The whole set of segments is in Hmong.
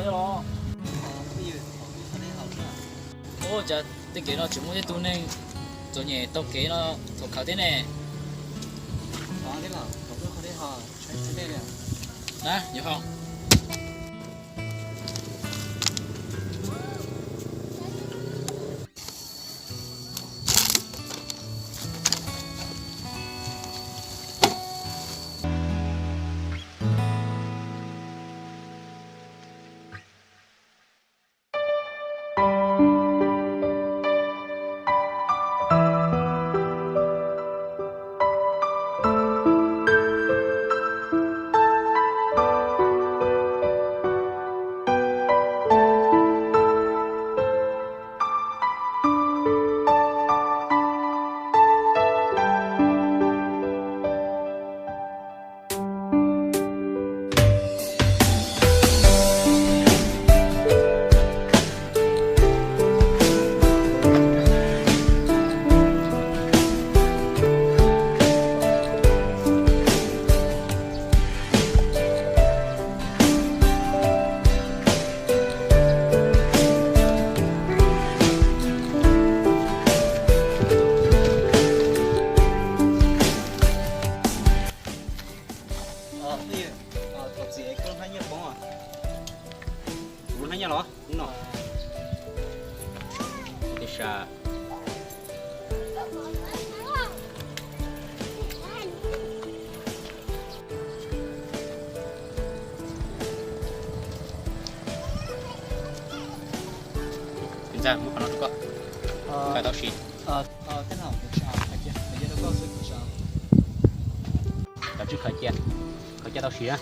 Ua cas tej kev no tseem muaj tej tug neeg txom nyem taug kev no thaum khawv thiab ne? Na, yuav ho. Thov txim, koj lub hnab nyiaj poob. Kuv lub hnab nyiaj los no. Tis sa. Ntxawg, muab qhov no rau koj. Khaws tau siv. Kav tsij khaws cia, khaws cia tau siv na.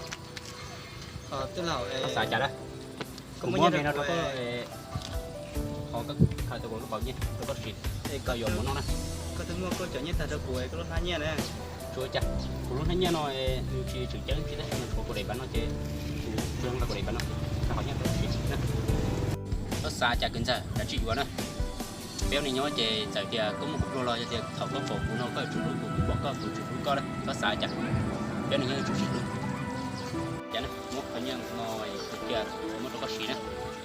Koj xav cas na? Kuv muab npe no rau koj, qhov koj khaws tau kuv lub paus nyiaj rau koj siv, koj yuav mus noj na. Koj twb muab koj cov nyiaj tag rau kuv, koj lub hnab nyiaj na. Tsuav cas, kuv lub hnab nyiaj no nws tsis tseem ceeb tsis tab sis nws tshuav kuv daim npav no ces kuv tsuas nqa kuv daim npav no, koj qhov nyiaj rau koj siv na. Koj xav cas kwv ntxawg, kav tsij yuav na. Peb ua neej nyob ces txawm tias koj muaj kuv pluag los yog tias thaum koj pom kuv no koj yuav tsum hlub kuv, kuv pom koj kuv yuav tsum hlub koj na, koj xav cas? Peb ua neej nyob yuav tsum sib hlub. Cas na, muab qhov nyiaj no cia muab rau koj siv na.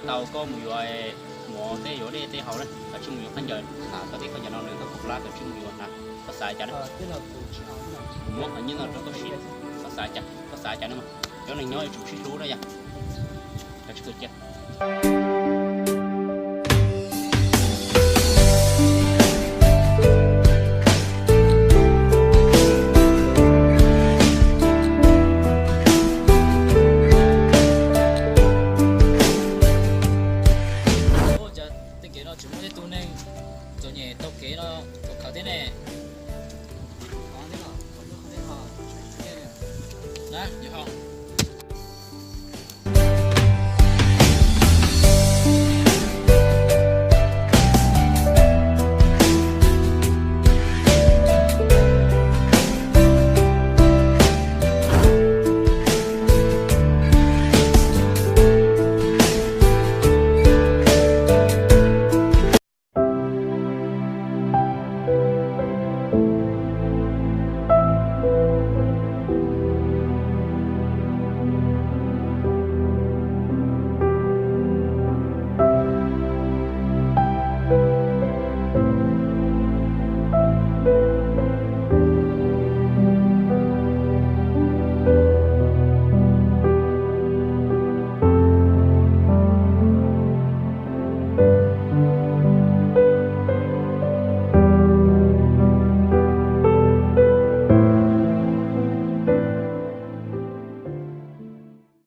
Tau koj mus yuav mov tej yuav dej tej haus na, kav tsij mus yuav khaub ncaws, koj tej khaub ncaws no nws koj khaub hlab kav tsij mus yuav na, koj xav cas na? Kuv muab qhov nyiaj no rau koj siv, koj xav cas, koj xav cas na mas? Peb ua neej nyob yuav tsum sib hlub na yom. Kav tsij khaws cia.